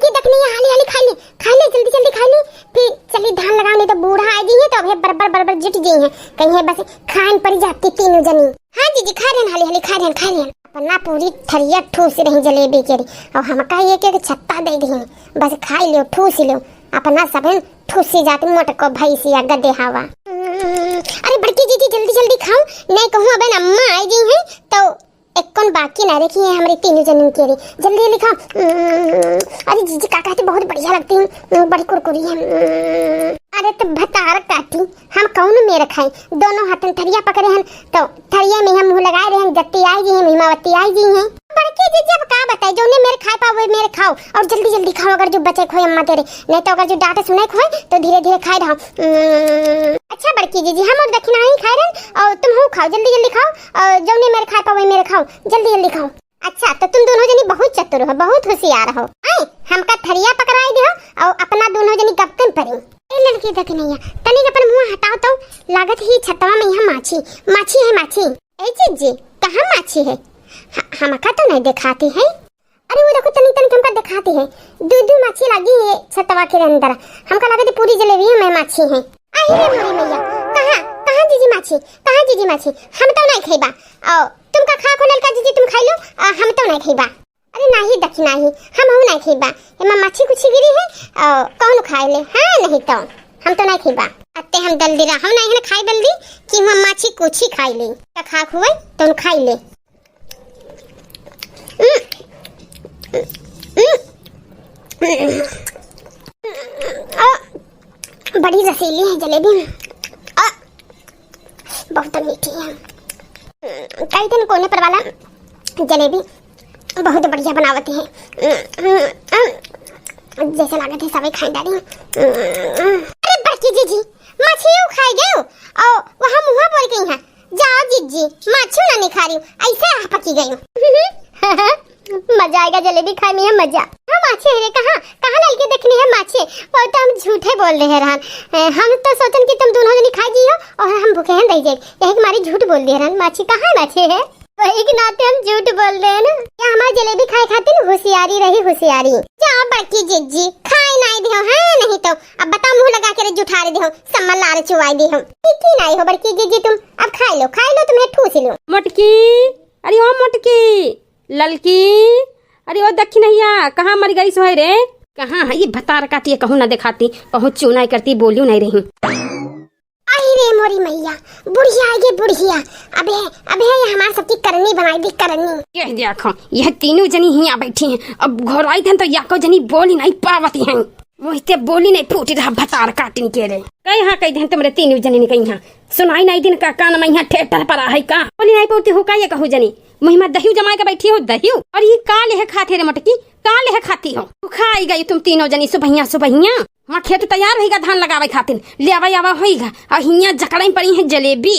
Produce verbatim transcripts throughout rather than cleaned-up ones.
कि देखनी है, हाली हाली खाई ले, खाई ले, जल्दी जल्दी खाई ले, फिर चली धान लगावे, नहीं तो बूढ़ा आ जाइए तो अबे बरबर बरबर जुट जाइए, कहीं है बस खान पड़ जाती तीनों जनी। हाँ जीजी, खाई रहन, हाली हाली खाई रहन, खाई रहन। अपना पूरी थरिया ठूस रही जलेबी के रे, और हमका एक एक छत्ता दे दी, बस खाई लियो, ठूस लियो, अपना सबन ठूसी जाती मोटको भैंसिया गदे हवा। अरे बड़की जीजी, जल्दी जल्दी खाओ, नहीं कहूँ अबे अम्मा आई गई हैं तो एक कौन बाकी ना रखी है हमरे तीनों जनन के रे। जल्दी जल्दी खाओ। अरे जीजी, का कहती, बहुत बढ़िया लगती है, बड़ी कुरकुरी है। अरे तो भतार काटी, हम कौन मेर खाई, दोनों हाथन थरिया पकड़े हन तो थरिया में हम मुँह लगाए रहे हन, जत्ती आई जी हैं, महिमावती आई जी हैं। बड़की जीजी अब का बताई, जौने मेर खाए पाओ वही मेर खाओ, और जल्दी जल्दी खाओ अगर जो बचे खोए अम्मा तेरे, नहीं तो अगर जो डांटे सुने खोए तो धीरे धीरे खाए रहो। अच्छा बड़की जीजी, हम और दक्षिणा ही खाए रहे, और तुम हूँ खाओ, जल्दी जल्दी खाओ, और जौने मेर खाए पाओ वही मेर खाओ, जल्दी जल्दी खाओ। अच्छा, तो तुम दोनों जनी बहुत चतुर हो, बहुत होशियार हो। आए, हमका थरिया पकड़ाई दियो और अपना दोनों जनी गपकन परी। ए लड़की दक्षिणैया, तनिक अपन मुँह हटाओ तो, लागत ही छतवा में यहाँ माछी, माछी है माछी। ए जीजी, कहाँ माछी है? ह-, हमका तो नहीं दिखाती है। अरे वो देखो, तनी तनी हमका दिखाती है, दू दू माछी लगी है छतवा के अंदर। हमका लगे तो पूरी जलेबियों में माछी है। अरे रे मोरी मैया, कहाँ, कहाँ जीजी माछी, कहाँ जीजी माछी? हम तो नहीं खइबा। ओ, तुमका खा खो ललका जीजी, तुम खाई लो, आ, हम तो नहीं खइबा। अरे नाही दखी नाही, हम हूँ नहीं खइबा। एमा माछी कुछी गिरी है, ओ, कौन खाए ले? हाँ, नहीं तो हम तो नहीं खइबा। अत्ते हम दलदी रहा, हम नहीं है ना खाई दलदी कि हम माछी कुछी खाई ले। का खा खुए तो खाई ले। आ, बड़ी रसीली है जलेबी। आ, बहुत मीठी है। कई दिन कोने पर वाला जलेबी बहुत बढ़िया बनावत है। जैसे लागत है सबै खाई डाली। अरे बड़की जीजी, मछियो खाई गयो और वहाँ मुँह बोल गई है। जाओ जीजी, माछू ना निखारियो, ऐसे आह पकी गयो। मजा आएगा जलेबी खाए में, मजा। हाँ माछी है रे, कहाँ, कहाँ ललके देखनी है माछी? वो तो हम झूठे बोल रहे रहन। ए, हम तो सोचन कि तुम दोनों जनी खा जी हो और हम भूखे हैं रह जाए, यही के मारे झूठ बोल दिए रहन। माछी कहाँ है, माछी है? वही के नाते हम झूठ बोल रहे हैं ना। या हमार जलेबी खाए खातिर होशियारी रही, होशियारी। जा बड़की जीजी, खाए नाई दिहो, हाँ नहीं तो अब बता मुँह लगा के रे जुठारे दिहो, सम्मा लार चुवाई दिहो। ठीक ही नाई हो बड़की जीजी तुम, अब खाई लो, खाई लो, तुम्हें ठूस लो। मोटकी, अरे ओ मोटकी, ललकी, अरे ओ दखिनैया, कहाँ मर गई सोहै रे? कहाँ है ये भतार काटिए, कहूँ ना देखाती, कहूँ चू नाई करती, बोलियो नाई रही। आई रे मोरी मैया, बुढ़िया आइगे बुढ़िया। अबे, अबे ये हमार सबकी करनी बनाई दी, करनी। ये देखो, यह तीनों जनी हियाँ बैठी हैं। अब घर आई थन तो याको जनी बोली नहीं पावती हैं। मुँह ते बोली नहीं फूटी रहा भतार काटिन के रे। कई हाँ कई दिन तुमरे तीनों जनी ने कही हाँ। सुनाई नहीं दिन का कान में यहाँ ठेठर परा है का? बोली नहीं पावती हो का ये कहू जनी? मुँह में दहियो जमाए के बैठी हो, दहियो। और ये का लेहे खाते रे मोटकी? का लेहे खाती हो? तू खाई गई तुम तीनों जनी सुबहिया सुबहिया। वहाँ खेत तैयार होइगा धान लगावे खातिर, ले आवा आवा होइगा। और हियाँ जकड़े में पड़ी है जलेबी।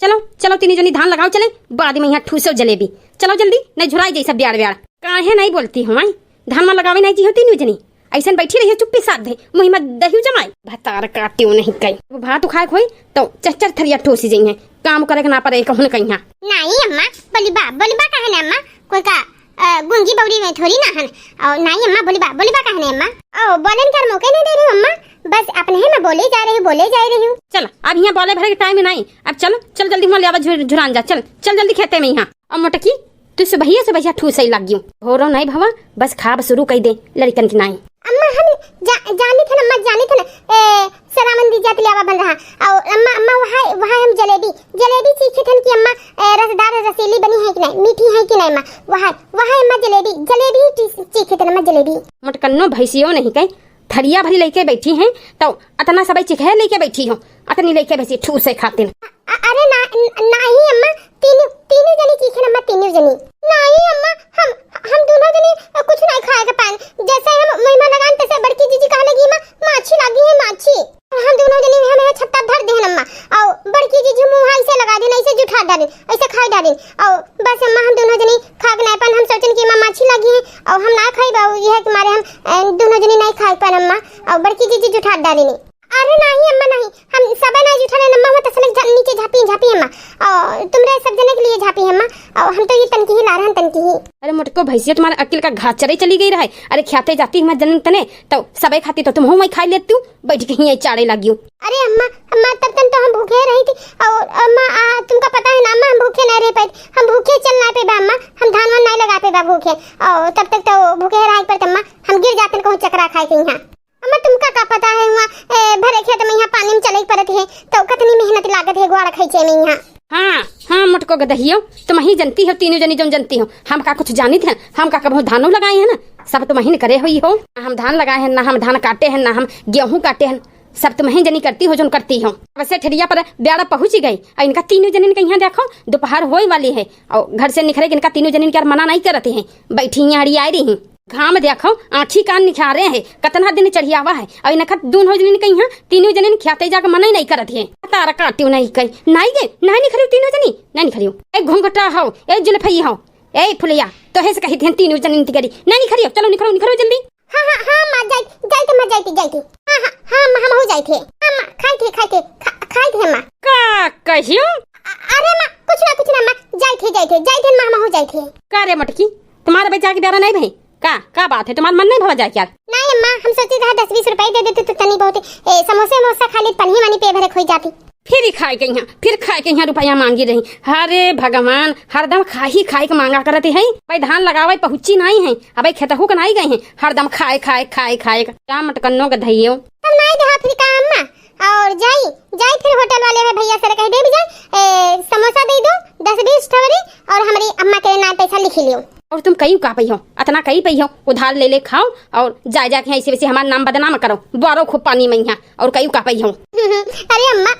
चलो, चलो तीनों जनी धान लगाओ चले, बाद में यहाँ ठूसो जलेबी। चलो जल्दी, नहीं झुराई जाई सब ब्याड़ ब्याड़। काहे नहीं बोलती हो माई? धान में लगावे नहीं जी हो तीनों जनी। ऐसन बैठी रही हो चुप्पी साथ दे, मुँह में दहियो जमाई। भतार काटियो नहीं कई। वो भात उखाए खोई तो चर चर थरिया ठूसी जाई है। काम करे के ना पड़े कहूँ कहीं। नहीं अम्मा, बोली बा, बोली बा काहे ना अम्मा? कोई का अ, गूंगी बौरी में थोड़ी ना हन। और नाई अम्मा बोली बा, बोली बा कहने अम्मा। ओ, बोलन कर मौके नहीं दे रही हूँ अम्मा, बस अपने ही में बोले जा रही हूँ, बोले जा रही हूँ। चल, अब यहाँ बोले भरे के टाइम नहीं, अब चल, चल जल्दी हुआँ ले आवा झुर-, झुरान जा, चल, चल जल्दी खेते में यहाँ। और मोटकी, तू सुबहिया सुबहिया ठूसै लाग गई। भोरो नहीं भवा, बस खाब शुरू कर दे लड़कन की नाई। अम्मा हम जा-, जानी थे ना, अम्मा जानी थे ना, ए, सरामन दी जात ले आवा बन रहा। और अम्मा, अम्मा वहाँ, वहाँ हम जलेबी, जलेबी चीखे थन कि अम्मा, ए, रसदार रसीली बनी है कि नहीं, मीठी है कि नहीं अम्मा, वहाँ, वहाँ अम्मा जलेबी, जलेबी ची-, चीखे थन अम्मा जलेबी। मोटकन्नो भैंसियो नहीं कहीं, थरिया भरी लेके बैठी हैं, तो अतना सबई चिखै लेके बैठी हो, अतनी लेके बैठी ठूसै खातिर। अ-, अरे ना, न-, नाही अम्मा, तीनों, तीनों जनी चीखे अम्मा, तीनों जनी। नाही अम्मा, हम, हम दोनों जनी, अ, कुछ नहीं खाए के पाएन। जैसे हम मुँह में लगान, तैसे बड़की जीजी कहे लगी, "माँ, माछी लागी है, माछी।" हम दोनों जनी हमें छत्ता धर देहन अम्मा। और बड़की जीजी मुँह ऐसे लगा देन, ऐसे जुठा डालिन, ऐसे खाई डालिन। और बस अम्मा, हम दोनों जनी खा के नहीं पाएन। हम सोचन कि अम्मा माछी लागी है और हम ना खाई, और यह के मारे हम, अ, दोनों जनी नहीं खाई पाएन अम्मा। और बड़की जीजी जुठा डालिन। अरे नाही अम्मा नाही, हम सबे नाही जुठा रहे अम्मा, हम तसले झा-, नीचे झापी झापी अम्मा, और तुमरे सब जने के लिए झापी अम्मा, और हम तो ये तनकी ही ला रहन तनकी ही। अरे मोटको भैंसिया, तुम्हारे अक्ल का घास चरे चली गई रहे। अरे ख्याते जाती हमार जनन तने, तो सबे खाती तो तुम हो वही खाई लेती हूँ, बैठ के ही चाड़े लागी हूँ। अरे अम्मा, अम्मा तब तन तो हम भूखे रही थी, और अम्मा आ, तुमका पता है ना अम्मा, हम भूखे नहीं रह पाए, हम भूखे चल ना पे बा अम्मा, हम धान वान नहीं लगा पे बा भूखे, और तब तक तो भूखे रह पर अम्मा हम गिर जाते कहूँ चकरा खाए के यहाँ। अम्मा, तुमका का पता है हुआ, ए, भरे खेत में यहाँ पानी में चले के पड़त है, तो कितनी मेहनत लागत है ग्वाड़ खैचे में यहाँ। हाँ, हाँ, मोटको गदहियो, तुम ही जनती हो, तीनों जनी जौन जनती हो। हम का कुछ जानित हैं? हम का कबहूँ धानो लगाए हैं ना? सब तुम ही न करे हुई हो। ना हम धान लगाए हैं, ना हम धान काटे हैं, ना हम गेहूँ काटे हैं। सब तुम ही जनी करती हो, जौन करती हो। वैसे ठेरिया पर ब्याड़ा पहुँच ही गई, और इनका तीनों जनिन के यहाँ देखो, दोपहर होए वाली है, और घर से निकले के इनका तीनों जनिन के यार मना नहीं करती हैं, बैठी हैं, अड़ी आए रही हैं। घाम देखो, आँखी कान निखारे हैं, कतना दिन चढ़ियावा है, और इनका दून हो जनिन कहीं, तीनों जनिन ख्याते जाके मना ही नहीं करत है। तार काटियो नहीं कहीं, नहीं गे, नहीं निखरियो तीनों जनी, नहीं निखरियो। ए घुंघटा हो, ए जुल्फई हो, ए फुलिया, तोहे से कही थी तीनों जनिन तिगरी, नहीं निखरियो, चलो निखरो, निखरो जल्दी। हाँ, हाँ, हाँ, माँ, जाई, जाई थे, माँ, जाई थे, जाई थे। हाँ, हाँ, हाँ, माँ, हम हो जाई थे। हाँ, माँ, खाई थे, खाई थे, खा-, खाई थे, माँ। का कहियो? अ-, अरे माँ, कुछ ना, कुछ ना, माँ, जाई थे, जाई थे, जाई थे, माँ, हम हो जाई थे। का रे मटकी, तुम्हारे बच्चा के प्यारा नहीं भाई? का, का बात है? तुम्हार मन नहीं भवा जाए क्या? नहीं अम्मा, हम सोचे रहा दस बीस रुपए दे देते तो तनी बहुत, ए, समोसे वमोसा खा लेत, पनिया वानी पे भरे खोई जाती। फिर ही खाए के यहाँ, फिर खाए के यहाँ रुपया मांगी रही। अरे भगवान, हरदम खाही खाए के मांगा करत है। भाई धान लगावे पहुँची नहीं है, अब खेतहू के नहीं गए हैं, हरदम खाए, खाए, खाए, खाए। का मटकन्नो के धैयो। तब नहीं देहा फिर का अम्मा? और जाई, जाई फिर होटल वाले है भैया से कह दे भी जाए, ए, समोसा दे दो दस बीस ठवरी और हमारी अम्मा के नाम पैसा लिख लियो। और तुम कई का पइहो, अतना कई पइहो, उधार ले ले खाओ और जाए जाके ऐसे वैसे हमार नाम बदनाम करो, बोरो खूब पानी में यहाँ, और कई का पइहो। अरे अम्मा,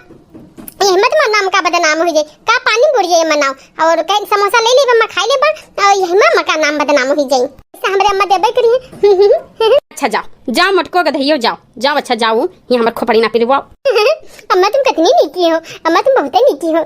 ये मत मार नाम का बदनाम हो जाए, का पानी बुड़ जाए मनाओ, और कई समोसा ले लेबा, अम्मा खाई लेबा, और यही माँ का नाम बदनाम हो जाए। ऐसा हमरे अम्मा देबे करी। अच्छा जाओ, जाओ मटको गधइयो जाओ, जाओ अच्छा जाओ, ये हमार खोपड़ी ना पिरवाओ। अम्मा तुम कितनी नीकी हो, अम्मा तुम बहुत नीकी हो।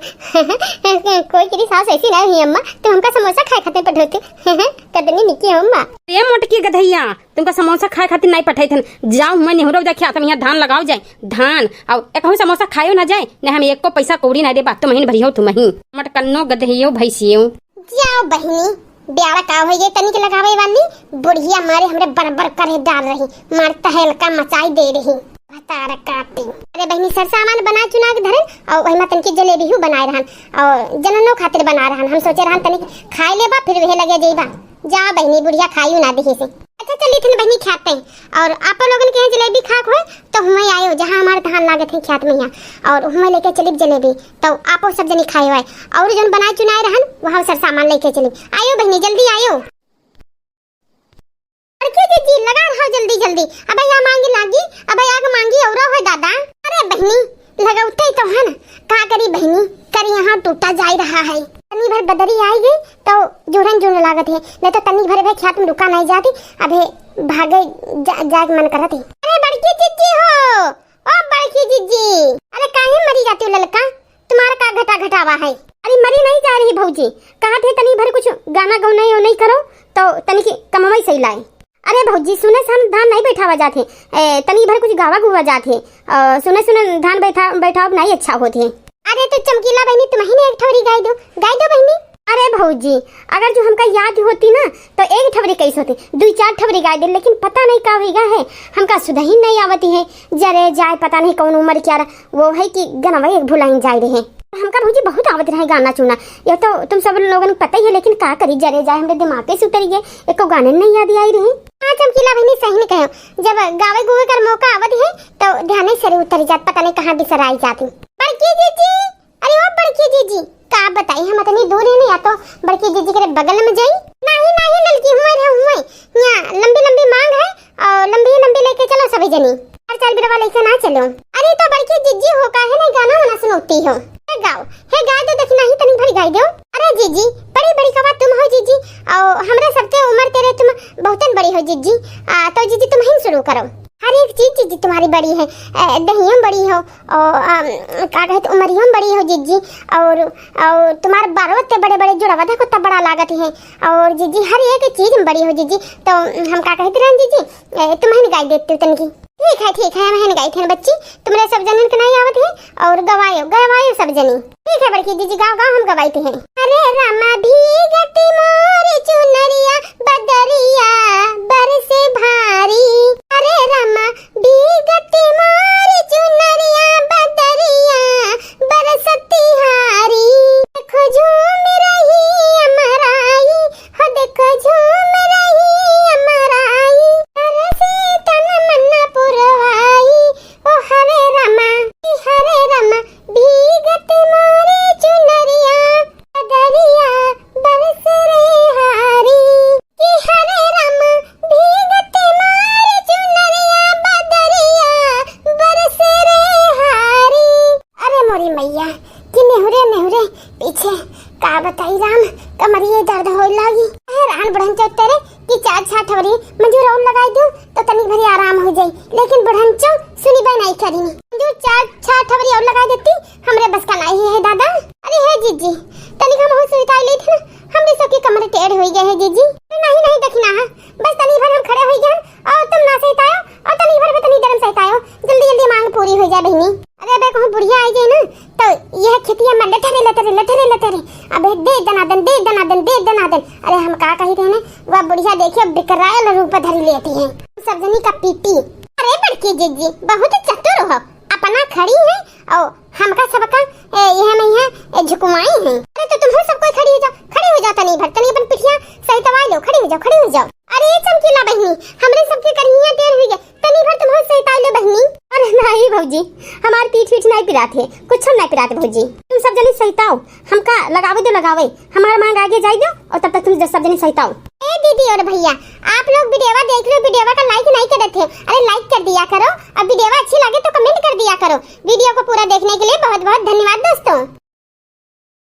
कोई तेरी सास ऐसी ना हुई अम्मा, तुम हमका समोसा खाए खातिर पठोते। कितनी नीकी हो अम्मा। ए मोटकी गधइया, तुमका समोसा खाए खातिर नहीं पठाई थन। जाओ मैं नेहरो जाके आता यहाँ धान लगाओ जाए, धान। और एक समोसा खायो ना जाए, नहीं हम एको पैसा कौड़ी ना दे, बात तुम ही भरियो तुम ही। मटकन्नो गधइयो भैंसियो। जाओ बहिनी, ब्याड़ा का होई गए तनिक लगावे वाली, बुढ़िया मारे हमरे बरबर करे डाल रही, मार तहलका मचाई दे रही। भतार काटी। अरे बहिनी, सर सामान बना चुना के धरन, और वही में तनिक जलेबी हूँ बनाए रहन, और जननो खातिर बना रहन। हम सोचे रहन तनिक खाए लेबा, फिर वह लगे जइबा। जा बहिनी, बुढ़िया खाइयो ना दिही से। अच्छा चली थन बहिनी खाते हैं, और आप लोगन के यहाँ जलेबी खाक होए तो हुए आयो, जहाँ हमारे धान लागत है खेत में यहाँ, और हुए लेके चलिब जलेबी। तो आपो सब जनी खाए वाए, और जौन बनाए चुनाए रहन, वहाँ सर सामान लेके चली। आयो बहिनी, जल्दी आयो। अरे के जीजी, लगा रहा जल्दी जल्दी, अब या मांगी लागी, अब या के मांगी और हो दादा। अरे बहिनी, लगावते ही तो है ना, का करी बहिनी, कर यहाँ टूटा जाए रहा है। तनी भर बदरी आई गई तो जोरन जोर लागत है, नहीं तो तनी भर भी खेत में रुका नहीं जाती, अबे भागे जा, जाए के मन करत है। अरे बड़की जीजी हो, ओ बड़की जीजी, अरे काहे मरी जाती हो ललका, तुम्हारा का घटा घटावा है? अरे मरी नहीं जा रही भौजी, कहा थे तनी भर कुछ गाना गौना यो नहीं करो तो तनी की कमवाई सही लाए। अरे भौजी सुने सन धान नहीं बैठावा जात है, ए, तनी भर कुछ गावा गुवा जात है, अ, सुने सुने धान बैठा बैठाव नहीं अच्छा होत है। अरे तो चमकीला बहनी तुम ही ने एक ठवरी गाय दो, गाय दो बहनी। अरे भौजी, अगर जो हमका याद होती ना तो एक ठवरी कैसे होती, दुई चार ठवरी गाय दे, लेकिन पता नहीं का होइगा है, हमका सुधही नहीं आवती है। जरे जाए पता नहीं कौन उम्र क्या रहा, वो है कि गनवा एक भुलाइन जाए रहे। हमका भौजी बहुत आवत रहे गाना चुना, यह तो तुम सब लोगन के पता ही है, लेकिन का करी, जरे जाए हमरे दिमाग से उतरी गए, एको गाने नहीं याद आई रही। हाँ चमकीला बहनी सही ने कहो, जब गावे गुवे कर मौका आवत है तो ध्यान से उतरी जात, पता नहीं कहाँ बिसराई जाती। बड़की जीजी, अरे ओ बड़की जीजी, का बताई हम अतनी दूर है नहीं, या तो बड़की जीजी के बगल में जाई। नहीं नहीं ललकी हुए रहे हुए, यहाँ लंबी लंबी मांग है और लंबी लंबी लेके चलो सभी जनी। अरे चल बिरवा लेके ना चलो। अरे तो बड़की जीजी हो का है नहीं गाना वाना सुनौती हो। हे गाओ, हे गाय दो देखी नहीं तनी भरी गाय दो। अरे जीजी, बड़ी बड़ी कवा तुम हो जीजी, और हमरे सबसे उम्र तेरे तुम बहुतन बड़ी हो जीजी। आ, तो जीजी तुम ही शुरू करो। हर एक चीज जीजी तुम्हारी बड़ी है, ए, दहियों बड़ी हो, और, अम, का कहते उमरियों बड़ी हो जीजी, और, और तुम्हारे बारवत्ते बड़े बड़े जुड़वा देखो तब बड़ा लागत है, और जीजी हर एक चीज में बड़ी हो जीजी। तो हम का कहते रहन जीजी, ए, तुम्हें निकाल देती हूँ तनकी। ठीक है, ठीक है, हम हन गाइत हन बच्ची, तुमरे सब जनन के नाई आवत है, और गवायो, गवायो सब जनी। ठीक है बड़की जीजी, गाओ, गाओ, हम गवाइत हन। अरे रामा भीगत मोर चुनरिया बदरिया बरसे भारी। अरे रामा भीगत मोर चुनरिया बदरिया बरसत हारी। देखो झूम रही अमराई, हो देखो झूम रही अमराई, तरसे तन मन पुरवाई। ओ हरे रामा, कि हरे रामा, भीगत मोरे चुनरिया, बदरिया बरस रे हारी। कि हरे रामा, भीगत मोरे चुनरिया, बदरिया बरस रे हारी। अरे मोरी मैया, कि नेहुरे नेहुरे पीछे का बताई राम, कमरिये दर्द होए लागी। हैरान बुढ़न चौथे रे कि चार छह ठवरी मंजूर और लगाई दूं तो तनी भरी आराम हो जाई, लेकिन बुढ़न चौ सुनी बे नहीं करी। मंजूर चार छह ठवरी और लगाई देती, हमरे बस का नहीं है दादा। अरे हे जीजी, तनी हम हो सुई ताई ली थी ना, हमरे सबकी कमर टेढ़ हो गए है जीजी। अरे नहीं नहीं, देखी ना है, बस तनी भर हम खड़े हो गए और तुम ना सहितायो, और तनी भर में तनी देर में सहितायो, जल्दी जल्दी मांग पूरी हो जाए बहनी। अरे अबे कहूँ बुढ़िया आई जाए ना, तो यह खेतिया में लठरे लठरे लठरे लठरे, अबे दे दनादन, दे दनादन, दे दनादन। अरे हम का कही थे ना, वह बुढ़िया देखिए बिकराल रूप धरी लेती है, सब जनी का पीटी। अरे बड़की जीजी बहुत चतुर हो, अपना खड़ी है और हमका सबका, ए, यह में यह, ए, झुकवाई है। अरे तो तुम सब कोई खड़ी हो जाओ, खड़ी हो जाओ तनी भर, तनी अपन पिठिया सहितवा लो, खड़ी हो जाओ, खड़ी हो जाओ। अरे चमकीला बहनी, हमरे सबके करिया देर हुई है, तनी भर तुम सहिता लो बहनी। अरे नहीं भौजी, हमार पीठ पीठ नहीं पिरात है, कुछ नहीं पिरात भौजी। तुम सब जनी सहिताओ, हमका लगावे दो लगावे, हमार मांग आगे जाई दो और तब तक तुम सब जनी सहिताओ। ए दीदी और भैया, आप लोग वीडियोवा देख लो, वीडियोवा का like नहीं करत है, अरे like कर दिया करो, और वीडियोवा अच्छी लगे तो comment कर दिया करो। वीडियो को पूरा देखने के लिए बहुत बहुत धन्यवाद दोस्तों।